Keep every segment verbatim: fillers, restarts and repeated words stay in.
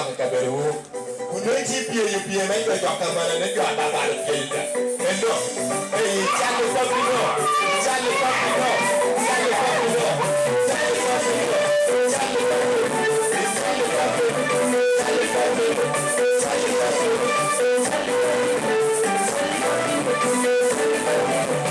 i kabedowu. Kun nwoŋo itye pyeyo pye me jo jok amanene, jo ababalo pyeyo ca. Ento, ei, cal i pappino, cal i pappino, cal i pappino, cal i pappino, cal i pappino, cal i pappino, cal i pappino, cal i pappino.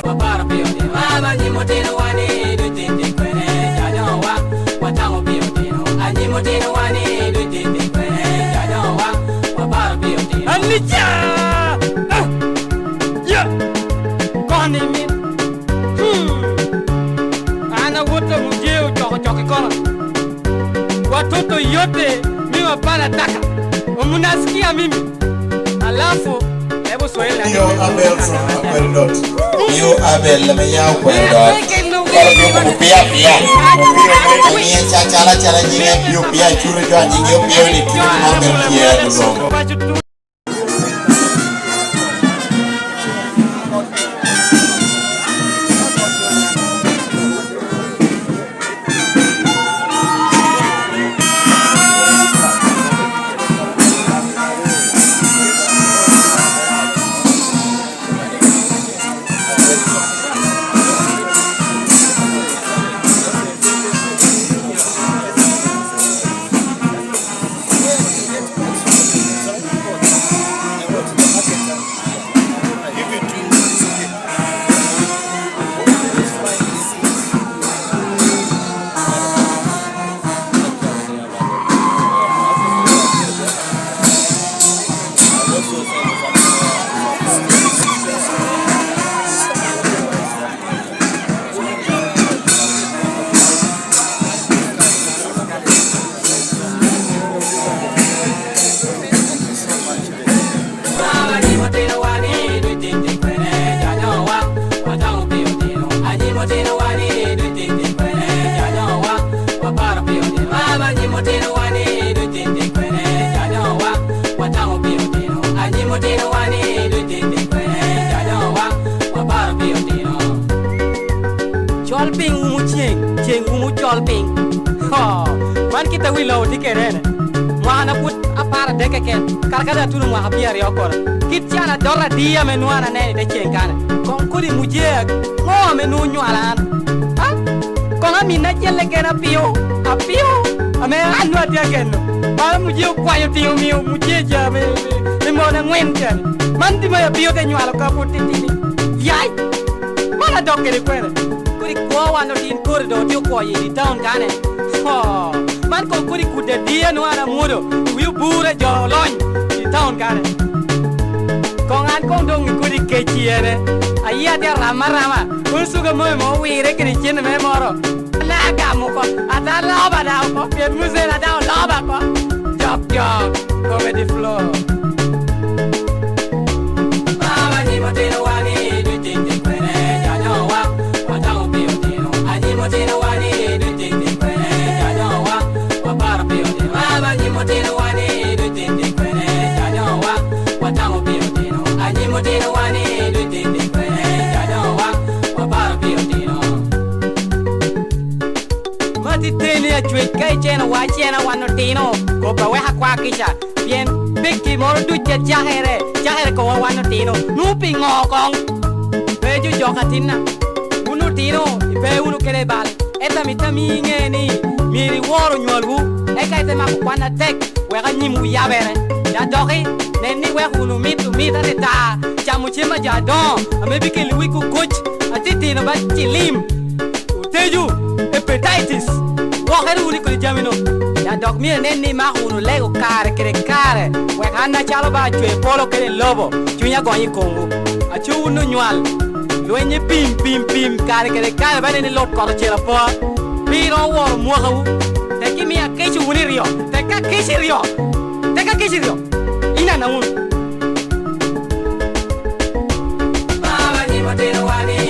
Waparo piny otino, ame anyim otinowa ni dwe titi kwene jadowa. Watamo piny otino, anyim otinowa ni dwe titi kwene jadowa. Waparo piny otino. Anija! Ah! Ya! Koni mit. Hmm. An awot a mujee ocoko cok i kona. Watoto yote mima pala taka. Omunasikia mimi. Alafu, hebu Swahili. Yo Abel from Akwel Dot. Yo Abel ame ya Akwel Dot. Kala yo ko pia pia. Ni cha chala chala nyinge yo pia churu jo nyinge yo pia ni kiri ni mambe pia ni so. Col piny umo ceŋ, ceŋ umo col piny. Ho, man kit a wi lobo tye kede ene. Mwaka-na pwod apar adek keken, kara ka doŋ atuno mwaka pyeraryo kono. Kit can adot adi ame nwoŋo an aneno i te ceŋ kane. Koŋ kodi mujee ŋo ame nwoŋo onywalo an? Ha? Koŋ amin acel keken apio, apio, ame an nwoŋo atye ageno. Mano mujee okwanyo tiŋo omio mujee ca me, me, me mon aŋwen ca-ni. Man di ma apio te nywalo ka pwod titidi? Yai! Man adok kede kwene? Kodi kwo wan otin kore doŋ otye okwoyo i taun kane. Oh, man koŋ kodi kudi adi a nwoŋo an amwodo i wi obura jo olony i taun kane. Koŋ an koŋ doŋ i kodi kec i ene. Aye atye arama arama. Kono cuga moyo mo owire kede cente me moro. Ane agamo oko. Ata aloba daŋ oko. Pien Musa en adaŋ oloba oko. Jok, jok. Comedy flow. Mama nyim otino wani dwe titi kwene jadowa. Watamo pi otino. Anyim otino wani dwe titi kwene jadowa. Waparo pi otino. Mama nyim otino wani dwe titi kwene jadowa. Watamo pi otino. Anyim otino wani dwe titi kwene jadowa. Waparo pi otino. Mati teni acwec ka iceno wa acena wan otino, kop awek akwa kica, pien pekki moro duc a cakere, cakere kowa wan otino. Nu piŋo koŋ? Pe jo jok atinna, wun otino, ipe wunu kede bal, ento amito ami iŋe ni myero iwor onywalwu, eka ite mako kwan atek, wek anyimwu yabere. Daŋ doki, nen ni iweko wunu mit omit atata, camo cem a jo adoŋo, ame bikeliwu i kukuc, atitino ba cilim. Oteju, hepatitis, gwokere wunu i kodi jami-nu. Ya dok myero inen ni imako wunu lego kare kede kare, wek an acalo ba acwe polo kede lobo, cunya gony i komwu. Aco wun onywal, lwenye pim, pim, pim, kare kede kare, ba inen ni lot kot ocel apoa. Piro oworo mwakawu, tek imiyo akeco wunu i ryo, tek akeco i ryo, tek akeco i ryo, inana wunu. Baba nyim otino wani